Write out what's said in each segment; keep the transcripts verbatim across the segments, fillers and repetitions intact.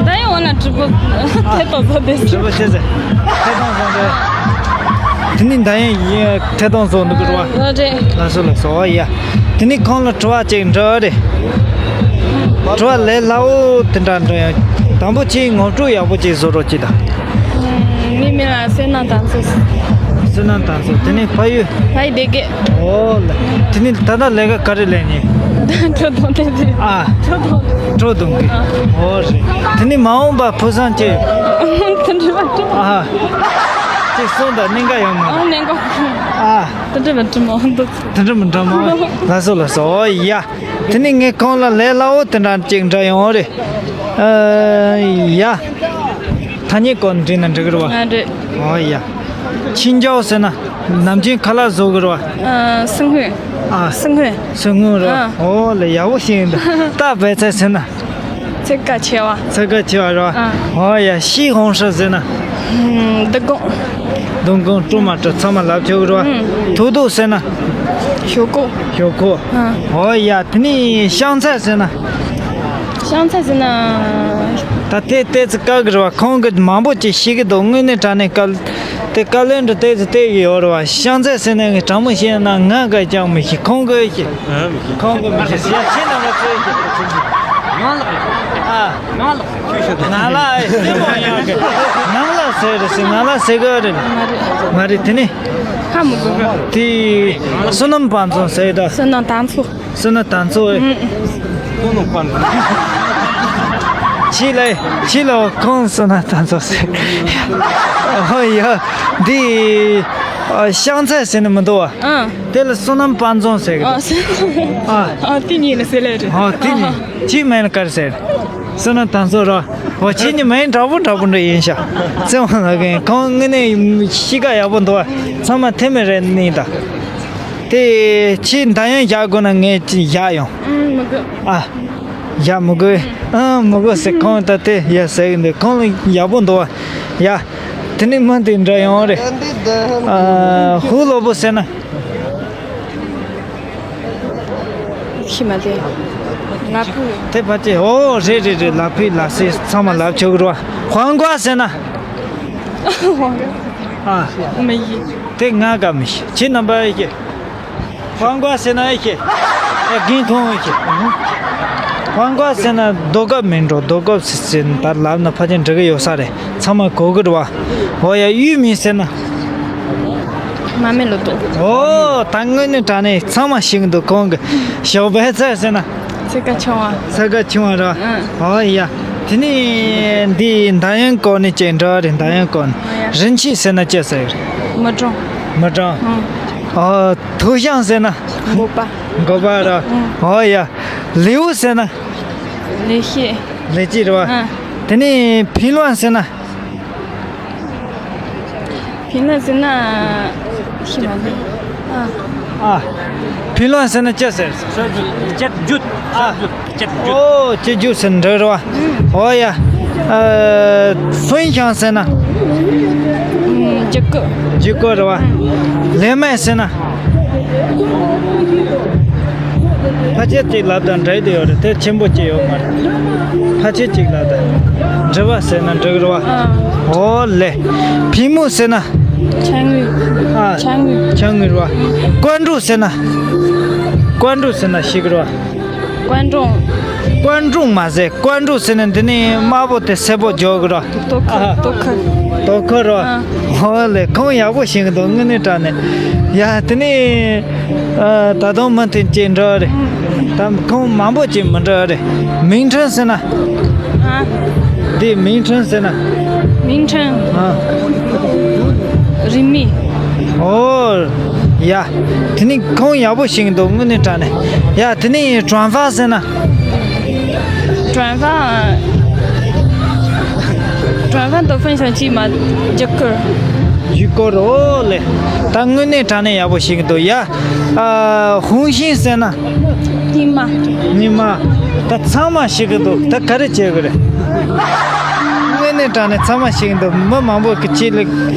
ད་ཡང་འོ་ན་དྲི་བ་ཐད་གཏོང་བཟོ་དེ། དྲི་བ་ཆེ་ཟེར། ཐད་གཏོང་བཟོ་འདི། དེ་ནི་ད་ཡང་ཐད་གཏོང་བཟོ་འདི་གི་རེད་བ། ཨ་རེད། ལགས་སོ་ལགས་སོ། ཨོ་ཡ། དེ་ནི་ཁོང་ལ་དྲི་བ་ཅིག་འདྲི་རེད། དྲི་བ་ལས་སླ་བོ་དེ་འདྲ་འདྲི་ཡང་། དང་པོ་ཅིག་ངོ་སྤྲོད་ཡག་པོ་ཅིག་བཟོ་རོགས་གྱིས་དང་། ངའི་མིང་ལ་བསོད་ནམས་དར་མཚོ། བསོད་ནམས་དར་མཚོ། དེ་ནི་ཕ་ཡུལ། ཕ་ཡུལ་སྡེ་དགེ། ཨོ་ལ། དེ་ནི་ད་ལྟ་ལས་ཀ་ག་རེ་ལས་ནི། ད་ཁྲོ་གཏོང་དེ་རེད། ཨ། ཁྲོ་གཏོང་། ཁྲོ་གཏོང་གི། ཨ། ཨོ་རེད། དེ་ནི་མ་འོངས་པ་ཕུགས་བསམ་ཅི། དེ་འདྲ་བ་ཁྲོ། ཨ། ཅིག་གསུངས་དང་གནད་འགག་ཡོད་མ། ཨ། གནད་འགག་ཨ། དེ་འདྲ་བ་ཁྲོ་མ་འོང་འདུག་དེ་འདྲ་མི་འདྲ་མ། ལགས་སོ་ལགས་སོ། ཨོ་ཡ། དེ་ནི་ངས་ཁོང་ལ་ལས་སླ་བོ་དེ་འདྲ་ཅིག་འདྲི་ཡོང་རེད། ཨ་ཡ། ཐ་སྙད་སྐོར་འདྲི་ན་འགྲིག་གི་རེད་བ། ང་འདྲི། ཨོ་ཡ། ཆིན་ཅའོ་ཟེར་ན་ནམ་རྒྱུན་ཁ་ལག་བཟོ་གི་རེད་བ། ཨ། སུན་ཧུན། ཨ། སུན་ཧུན། སུན་ཧུན་རེད་བ། ཨ། ཨོ་ལེ་ཡག་པོ་ཤེས་ཡིན་འདུག་ད་བལ་ཚལ་ཟེར་ན། ཚད་བཀག་ཆེ་བ། ཚད་བཀག་ཆེ་བ་རེད་བ། ཨ། ཨོ་ཡ། ཤིས་ཧོང་ཧྲི་ཟེར་ན། ཨ། བདུད་དགོང་། བདུད་དགོང་སྤྲོ་མ་སྤྲོ་ཚང་མ་ལབ་ཆོག་གི་རེད་བ། ཨ། ཐུག་རྡོ་ཟེར་ན། ཞོག་ཁོག་ཞོག་ཁོག་ཨ། ཨོ་ཡ། དེ་ནི་ཤང་ཚ་ཟེར་ན། ཤང་ཚ་ཟེར་ན། ད་དེ་ཏོག་ཙམ་དཀའ་གི་རེད་བ། ཁོང་གིས་མང་པོ་ཅིག་ཤེས་ཀྱི་འདུག་དངོས་གནས་དྲང་གནས་དཀའ། དེ་དཀའ་ལས་འདྲ་ཏོག་ཙམ་སྟེར་གྱི་ཡོད་རེད་བ། ཤང་ཚ་ཟེར་ན་ངས་དྲང་མོ་བཤད་ན་ང་གིས་ཀྱང་མི་ཤེས། ཁོང་གིས་ཤེས། ཁོང་གིས་མི་ཤེས་ཟེར་ཡ། ཁྱེད་རྣམ་པ་ཚོས་ཤེས། ནང་ལ། ཨ། ནང་ལ། ནང་ལ་ཨེ་སེམས་མང་ཡག་གི། ནང་ལ་ཟེར་རེད་ཟེར། ནང་ལ་ཟེར་གི་རེད། མ་རེད། མ་རེད། དེ་ནི། ཧ་མི་གོ་གི། དེ་བསོད་ནམས་དཔལ་འཛོམས་ཟེར་ད། བསོད་ནམས་དར་མཚོ། བསོད་ནམས་དར་མཚོ་ཨེ། ཨུམ། བསོད་ནམས་དཔལ་འཛོམས། ཕྱི་ལ། ཕྱི་ལ་ཁོང་བསོད་ནམས་དར་མཚོ་ཟེར། ཨོ་ཡ། འདི། ཨ། ཤང་ཚ་ཟེར་ནི་མི་འདུག་བ། ཨ། དེ་ལ་བསོད་ནམས་དཔལ་འཛོམས་ཟེར་གི་འདུག་ཨ། ཨ། དེ་གཉིས་ལ་ཟེར་ལེ་རེད། ཨ། དེ་གཉིས། ཨ། ཁྱེད་མིང་ལ་ག་རེ་ཟེར། བསོད་ནམས་དར་མཚོ་ར། འོ། ཁྱེད་གཉིས་མིང་འདྲ་པོ་འདྲ་པོ་འདྲ་ཡིན་ཤག་བཙན་དབང་ལགས་ཀྱིས། ཁོང་དངོས་གནས་གཤིས་ཀ་ཡག་པོ་འདུག་བ། ཚང་མ་མཐུན་མི་རེད་ནི་ད། དེ་ཁྱེད་འདར་དབྱངས་བཞག་དགོས་ན་ངས་ཅིག་བཞག་ཡོང་། ཨུམ། མི་དགོས། ཨ། བཞག་མི་དགོས། ཨང་། མི་དགོས་ཟེར། ཁོང་ད་དེ་ཡ་ཟེར་གི་འདུག་ཁོང་ལ་ཡག་པོ་འདུག་བ། ཡ། དེ་ནི་མི་དེ་འདྲ་ཡོང་རེད། ཨ། ཧུ་ལོ་པོ་ཟེར་ན། ཤི་མ་དེ། ལ་ཕུག་དེ་ཕལ་ཆེར། ཨོ། རེད་རེད་རེད། ལ་ཕུག་ལ་སེ་ཚང་མ་ལབ་ཆོག་གི་རེད་བ། ཧོང་ཀོ་ཟེར་ན། ཨ། མི་ཡི། དེ་ང་ག་མི་ཤེས། ཁྱེད་རྣམ་པ་ཨེ་ཤེས། ཧོང་ཀོ་ཟེར་ན་ཨེ་ཤེས། ཨེ། རྒན་ཁོང་ཨེ་ཤེས། ཧོང་ཀོ་ཟེར་ན་རྡོ་ཁབ་མིན་འགྲོ། རྡོ་ཁབ་ཟེར་ཟེར་ད་ལབ་ན་ཕལ་ཆེར་འགྲིག་གི་ཡོད་ས་རེད། ཚང་མ་གོ་གི་རེད་བ། ཨོ་ཡ། ཡུལ་མིང་ཟེར་ན། མ་མེ་ལོ་ཏོ། ཨོ། ད་དངོས་གནས་དྲང་གནས་ཚང་མ་ཤེས་ཀྱི་འདུག་ཁོང་གིས། ཞོགས་པའི་ཚལ་ཟེར་ན། ཚད་བཀག་ཆུང་བ། ཚད་བཀག་ཆུང་བ་ར། ཨང་། ཨོ་ཡ། དེ་ནི་འདི་འདར་དབྱངས་སྐོར་ནས་ཅིག་འདྲི་བ་རེད། འདར་དབྱངས་སྐོར་ནས། ཨོ་ཡ། རིན་ཆེན་ཟེར་ན་ཅི་ཟེར་གི་རེད། མི་གྲངས། མི་གྲངས། ཨང་། ཨོ། ཐུག་ཤང་ཟེར་ན། འགོ་པ། འགོ་པ་ར། ཨང་། ཨོ་ཡ། ལེའུ་ཟེར་ན། ལས་བྱེད། ལས་བྱེད་རེད་བ། ཨང་། དེ་ནི་ཕིན་ལོན་ཟེར་ན། ཕིན་ལོན་ཟེར་ན་ཤི་མ་ལེ། ཨ། ཨ། ཕིན་ལོན་ཟེར་ན་ཅི་ཟེར། སྤྱོད་འཇུག་ཨ། སྤྱོད་འཇུག་ཨོ། སྤྱོད་འཇུག་ཟེར་འགྲིག་རེད་བ། ཨོ་ཡ། ཨ། ཧྥུན་ཤང་ཟེར་ན། ཨུམ། ཇི་ཀོ། ཇི་ཀོ་རེད་བ། ལེ་མེ་ཟེར་ན། ཕལ་ཆེར་གཅིག་ལབ་དང་འགྲིག་བསྡད་ཡོད་རེད། དེ་ཆེན་པོ་གཅིག་ཡོད་མ་རེད། ཕལ་ཆེར་གཅིག་ལབ་དང་། འདྲི་བ་ཟེར་ན་འགྲིག་རེད་བ། ཨ། ཨོ་ལེ། ཕིང་མུ་ཟེར་ན། ཆ་དངུལ། ཨ། ཆ་དངུལ། ཆ་དངུལ་རེད་བ། ཀོན་ཀྲུ་ཟེར་ན། ཀོན་ཀྲུ་ཟེར་ན་ཤེས་ཀྱི་རེད་བ། ཀོན་ཀྲུང་། ཀོན་ཀྲུང་མ་ཟེར། ཀོན་ཀྲུ་ཟེར་ན་འདི་ནི་དམར་པོ་དེ་སེར་པོ་འཇོག་གི་ར། དོ་ཁུར། ཨ། དོ་ཁུར། དོ་ཁུར་ར། ཨ། ཧོ་ལེ། ཁོང་ཡག་པོ་ཤེས་ཀྱི་འདུག་དངོས་གནས་དྲང་གནས། ཡ། དེ་ནི། ཨ། ད་དུང་མུ་མཐུད་ཅིག་འདྲི་རེད། ད་ཁོང་མང་པོ་ཅིག་མི་འདྲི་རེད། མིང་ཁྲེན་ཟེར་ན། ཨ། འདི་མིང་ཁྲེན་ཟེར་ན། མིང་ཁྲེན། ཨ། རིན་མེད། ཨོ། ཡ། དེ་ནི་ཁོང་ཡག་པོ་ཤེས་ཀྱི་འདུག་དངོས་གནས་དྲང་གནས། ཡ། དེ་ནི་ཀྲོན་ཧྥ་ཟེར་ན། ཀྲོན་ཧྥ། ཀྲོན་ཧྥ་དང་ཧྥུན་ཤང་གཅིག་མ། ཇི་ཀོར། ཇི་ཀོར། ཨོ་ལེ། ད་དངོས་གནས་དྲང་གནས་ཡག་པོ་ཤེས་ཀྱི་འདུག་ཡ། ཨ། ཧུང་ཤིན་ཟེར་ན། སྙིང་མ། སྙིང་མ། ད་ཚང་མ་ཤེས་ཀྱི་འདུག་ད་ག་རེ་བྱེད་དགོས་རེད། དངོས་གནས་དྲང་གནས་ཚང་མ་ཤེས་ཀྱི་འདུག་མི་མང་པོ་གི་ཆེད་ལ་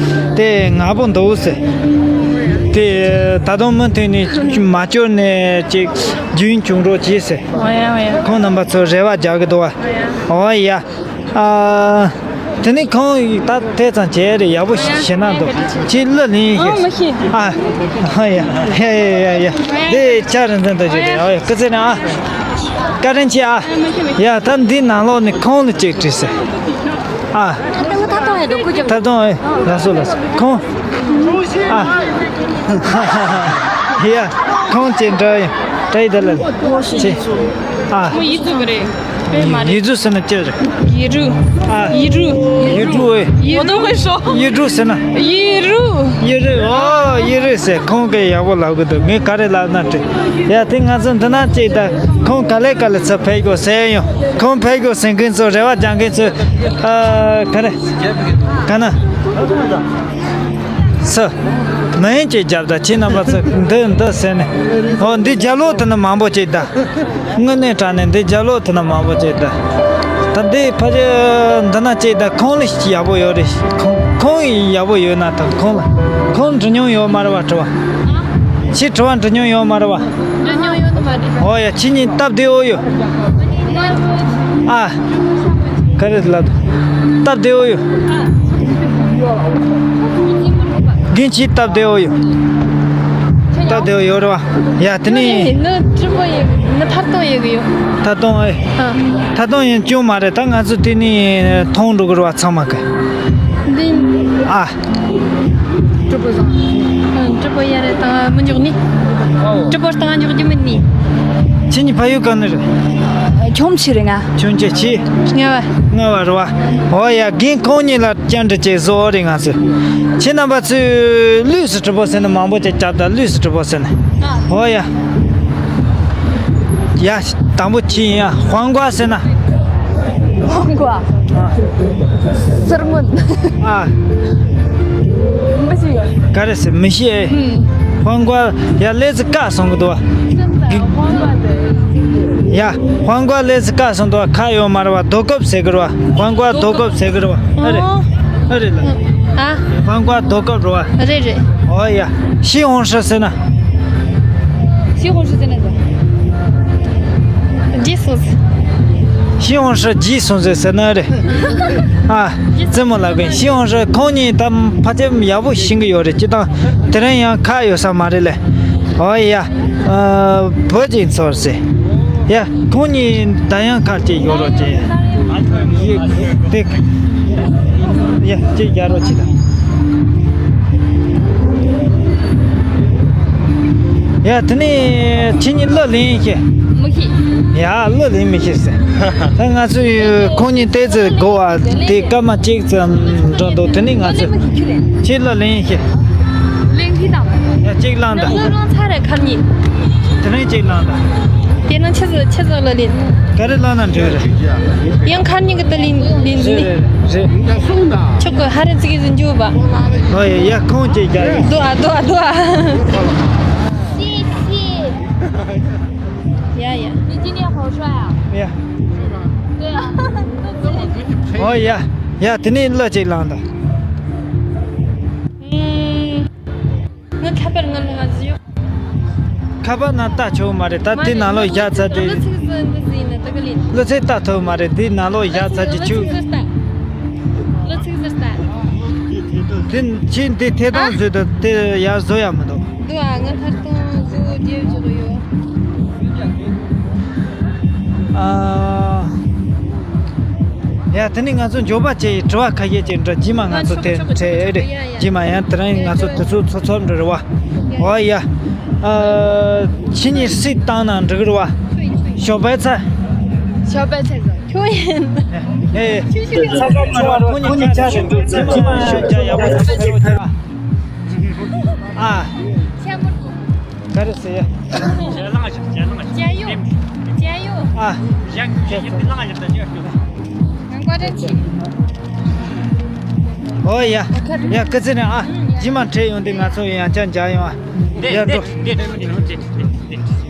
དེ་ང་པོ་འདུག་ཟེར། དེ་ད་དུང་མུ་མཐུད་ནས་མ་བསྐྱུར་ནས་ཅིག་རྒྱུན་སྐྱོང་རོགས་གྱིས་ཟེར། ཨོ་ཡ་ཨོ་ཡ། ཁོང་རྣམ་པ་ཚོ་རེ་བ་རྒྱག་གི་འདུག་བ། ཨོ་ཡ། ཨ། དེ་ནས་ཁོང་ད་དེ་ཙམ་བྱས་རེད། ཡག་པོ་བྱེད་ན་འདུག་ཁྱེད་གླུ་ལེན་ཡིན་ཨོ་མི་ཤེས། ཤེས། ཨ། ཨ་ཡ་ཡ་ཡ་ཡ། དེ་ཆ་རེ་འཛིན་དུ་བྱེད་རེད། ཨོ་ཡ། སྐུ་ཚེ་ན་ཨ། བཀའ་དྲིན་ཆེ་ཨ། ཡ་ད་འདི་ནང་ལོགས་ནས་ཁོང་ལ་ཅིག་དྲིས་ཟེར། ཨ། ཐབ་དང་ཨེ་འདུག་ཁོ་ཅག་ཐབ་དང་ཨེ། ལགས་སོ་ལགས་སོ། ཁོང་། ཨ། ཡ། ཁོང་ཅིག་འདྲ་ཡིན། བཀྲ་ཤིས་བདེ་ལེགས། ཅི། ཨ། ཁོང་ཡིག་གཟུགས་རེད། དཔེ་མ་རེད། ཡིག་གཟུགས་ཟེར་ན་ཅི་རེད། ཡིག་རུས། ཨ། ཡིག་རུས། ཡིག་རུས་ཨེ། ཡིག་རུས། ཡིག་རུས་ཟེར་ན། ཡིག་རུས། ཡིག་རུས། ཨོ་ཡིག་རུས་ཟེར། ཁོང་གིས་ཡག་པོ་ལབ་གི་འདུག་ངས་ག་རེ་ལབ་ན་དྲན། ཡ་དེ་ང་ཚོ་འདི་ན་ཅིག་ད། ཁོང་ག་ལེ་ག་ལེ་ཚུར་ཕེབས་དགོས་ཟེར་ཡོང་། ཁོང་ཕེབས་དགོས་ཟེར་མཁན་ཚོ་རེ་བ་རྒྱག་མཁན་ཚོ། ཨ། ག་རེ། ག་ན། སུ། མི་ཡིན་ཅིག་རྒྱབ་ད། ཁྱེད་རྣམ་པ་ཚོ་འདི་འདི་ཟེར་ནས། ཨོ་འདི་རྒྱབ་ལོགས་དེ་ན་མང་པོ་ཅིག་ད། དངོས་གནས་དྲང་གནས་འདི་རྒྱབ་ལོགས་དེ་ན་མང་པོ་ཅིག་ད། ད་འདི་ཕ་གི་འདི་ན་ཅིག་ད། ཁོང་ལ་ཡག་པོ་ཡོད་རེད། ཁོང་ཁོང་ཡག་པོ་ཡོད་ན་ད། ཁོང་ལ་ཁོང་འདྲི་མྱོང་ཡོད་མ་རེད་བ། དྲི་བ། ཁྱེད་དྲི་བ་འདྲི་མྱོང་ཡོད་མ་རེད་བ། འདྲི་མྱོང་ཡོད་མ་རེད། ཨོ་ཡ། ཁྱེད་གཉིས་སྟབས་བདེ་བོ་ཡོད། ཨ། ག་རེ་ལབ། སྟབས་བདེ་བོ་ཡོད། རྒན་ཁྱེད་སྟབས་བདེ་བོ་ཡོད། སྟབས་བདེ་བོ་ཡོད་རེད་བ། ཡ་དེ་ནི། ངའི་སྤྲོ་པོ་ཡིན། ངའི་ཐར་ཐོང་ཡོད་གི་ཡོད། ཐར་ཐོང་ཨེ། ཨ། ཐར་ཐོང་ཡིན་སྐྱོན་མ་རེད། ད་ང་ཚོ་དེ་ནི་མཐོང་འགྲོ་གི་རེད་བ་ཚང་མ་གི། འདི། ཨ། སྤྲོ་པོ་བཟང་། ཨ། སྤྲོ་པོ་ཡ་རེད། ད་མི་འཇོག་ནི། སྤྲོ་པོ་སྟངས་འཇོག་རྒྱུ་མིན་ནི། ཁྱེད་གཉིས་ཕ་ཡུལ་ག་ནས་རེད། ཁྱོད་ཆི་རེད། ང་ཁྱོད་ཆི་ཆི། ང་བ། ང་བ་རེད་བ། ཨོ་ཡ། རྒན་ཁོང་གཉིས་ལ་བཅར་འདྲི་བྱེད་བཟོ་རེད་ང་ཚོས། ཁྱེད་རྣམ་པ་ཚོས་ལུས་སུ་སྤྲོ་པོ་ཟེར་ན་མང་པོ་ཅིག་རྒྱབ་ད། ལུས་སུ་སྤྲོ་པོ་ཟེར་ན། ཨོ་ཡ། ཡ། དང་པོ་ཁྱི་ཡིན་ཡ། ཧོང་ཀོ་ཟེར་ན། ཧོང་ཀོ། སེར་མོ། ཨ། མི་ཤེས། ག་རེ་ཟེར་མི་ཤེས། ཧོང་ཀོ། ཡ་ལས་ཟི་ཀ་སོང་གི་འདུག་བ། ཡ། ཧོང་ཀོ་ལས་ཟི་ཀ་སོང་འདུག་བ། ཁ་ཡོད་མ་རེད་བ། རྡོ་ཀོབ་ཟེར་གི་རེད་བ། ཧོང་ཀོ་རྡོ་ཀོབ་ཟེར་གི་རེད་བ། ཨ་རེད། ཨ་རེད་ལ། ཨ། ཧོང་ཀོ་རྡོ་ཀོབ་རེད་བ། རེད་རེད། ཨོ་ཡ། ཤི་ཧོང་ཧྲི་ཟེར་ན། ཤི་ཧོང་ཧྲི་ཟེར་ན་ཟེར། རྗེས་སོང་ཟེར། ཤི་ཧོང་ཧྲི་རྗེས་སོང་ཟེར་ཟེར་ན་རེད། ཨ། རྩེད་མོ་ལབ་གིན། ཤི་ཧོང་ཧྲི་ཁོང་གཉིས་ད་ཕལ་ཆེར་ཡག་པོ་ཤེས་གི་ཡོད་རེད། སྤྱིར་བཏང་དེ་རིང་ཡང་ཁ་ཡོད་ས་མ་རེད་ལེ། ཨོ་ཡ། ཨ། བུ་ཅིག་ཚོར་ཟེར། ཡ། ཁོང་གཉིས་ད་ཡང་ཁ་ཅིག་ཡོད་རོགས་ཅེས། ཡིག་དེ། ཡ། ཅིག་རྒྱག་རོགས་ཅིག་དང་། ཡ། དེ་ནས་ཁྱེད་གཉིས་གླུ་ལེན་ཤེས། མི་ཤེས། ཡ། གླུ་ལེན་མི་ཤེས་ཟེར། ད་ང་ཚོས་ཁོང་གཉིས་ཏོག་ཙམ་གོ་བ་དེ་སྐར་མ་གཅིག་ཙམ་འགྲོ་འདུག་དེ་ནས་ང་ཚོས་ཁྱེད་གླུ་ལེན་ཤེས། ལེན་ཤེས་དང་། ཡ། གཅིག་བླངས་དང་། གླུ་བླངས་ཚར་རེད་ཁ་ཉིན། དེ་རིང་གཅིག་བླངས་དང་། དེ་ནང་ཆི་ཟིག་ཆི་ཟིག་ལ་ལེན། ག་རེ་བླངས་ན་འགྲིག་རེད། ཡང་ཁ་ཉིན་གི་དུ་ལེན་ལེན་ཟིན་ནི། རེད་རེད། ཁྱོད་གི་ཧ་རེ་ཙི་གི་ཟིན་རྒྱུ་བ། ཨོ་ཡ་ཡ། ཁོང་ཅིག་རྒྱག་ཡ། དོ་ཨ་དོ་ཨ་དོ་ཨ། 谢谢。 ཡ་ཡ། 你今天好帅啊！ ཡ། 对啊。 ཨོ་ཡ་ཡ། དེ་ནས་གླུ་ཅིག་བླངས་དང་། ངའི་ཁ་པར་ངའི་ལོང་ང་ཟིག་ཡོད། ཁ་པར་ནང་ལྟ་ཆོག་མ་རེད། ད་དེ་ནང་ལོགས་བཞག་ཚར་དེ། གླུ་ཚིག་ཟིག་འདི་ཟིག་ཡིན་ན་ད་ག་ལེན། གླུ་ཚིག་ལྟ་ཐུབ་མ་རེད། དེ་ནང་ལོགས་བཞག་ཚར་གི་ཆུ། གླུ་ཚིག་ཟིག་ལྟ། གླུ་ཚིག་ཟིག་ལྟ། དེ་ཁྱེད་འདི་ཐད་གཏོང་བཟོས་དང་དེ་ཡར་བཟོ་ཡག་མི་འདུག་འདུག་ཨ། ང་ཐད་གཏོང་བཟོ་རྒྱུ་བྱེད་དགོས་ཡོད། ཨ། ཡ། དེ་ནས་ང་ཚོ་མགྱོགས་པ་བྱས་ཡི་དྲི་བ་ཁ་ཤས་ཅིག་འདྲི། རྗེས་མ་ང་ཚོ་དེ་འཕྲད་རེད། རྗེས་མ་ཡང་དེ་རིང་ང་ཚོ་དུས་ཚོད་ཚོད་ཚོད་འགྲོ་རེད་བ། ཨོ་ཡ། ཨ། ཁྱེད་གཉིས་སུས་བཏང་ན་འགྲིག་རེད་བ། ཞོགས་པའི་ཚ། ཞོགས་པའི་ཚ་ཟེར། ཁྱོད་ཡིན། ཨེ། ཁྱོད་ཤི་ཁྱོད་ཚ་ཚ་མ་རེད། ཁོང་གཉིས་ཆ་ཞིག་འགྲོ་ཚེ་རྗེས་མ་ཤོད་རྒྱ་ཡག་པོ་ཞིག་འགྲོ་རྒྱ། ཨ། ཆེན་པོ། ག་རེ་ཟེར་ཡ། ཇ་ལངས་ཞིག་ཇ་ལངས་ཞིག་ཇ་ཡོ། ཇ་ཡོ། ཨ། ཇ་ཇ་ཇ་ལངས་ཞིག་ད་ཇ་ཞོ། ང་བཀའ་དྲིན་ཆེ། ཨོ་ཡ། ཡ་སྐུ་ཚེ་རིང་ཨ། རྗེས་མ་འཕྲད་ཡོང་དུས་ང་ཚོ་ཡང་བསྐྱར་མཇལ་ཡོང་ཨ། ཡ་འགྲོ།